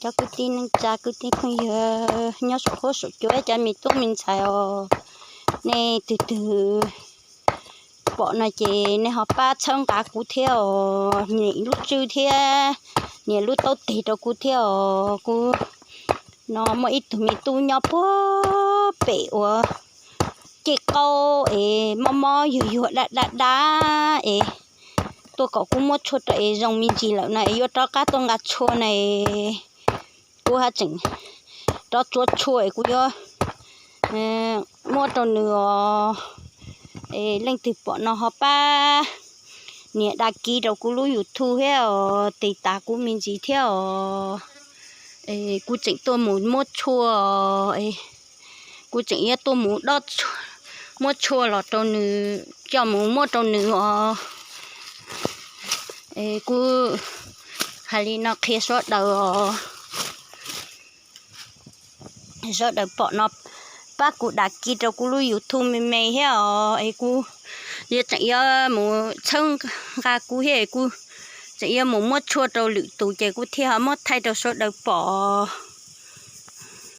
Cov kwv tij neej tsa kwv tij phooj ywg nyob saum huab saum cua, cov me tub me ntxhais os, nej twg twg pom no ces nej ho pab txhawb nqa kuv thiab os, nias lub tswb thiab nias lub taub teg rau kuv thiab os. Kuv no muaj ib tug me tub nyob puag pem uas ceg qaub es mob mob yuag yuag dab dab dab es tuaj kom kuv muab tshuaj rau es zoo me ntsis lawm no es yuav rov qab tuaj nqa tshuaj na es kuv haj tseem rov tsuav tshuaj es kuv yuav muab rau nws os. Es leej twg pom no ho pab nias dag kiv rau kuv lub YouTube thiab os, tis tas kuv me ntsis thiab os. Kuv tseem tuaj mus muab tshuaj, kuv tseem yuav tuaj mus dob, muab tshuaj los rau nws, coj mus muab rau nws os. Kuv hais li no qhia sawv daws os. Sawv daws pom no pab kuv dag kiv rau kuv lub YouTube me me thiab os. Es kuv yuav tseem yuav mus txhawb nqa kuv thiab, kuv tseem yuav mus muab tshuaj rau lwm tus ces kuv thiaj ho muab thaij rau sawv daws pom.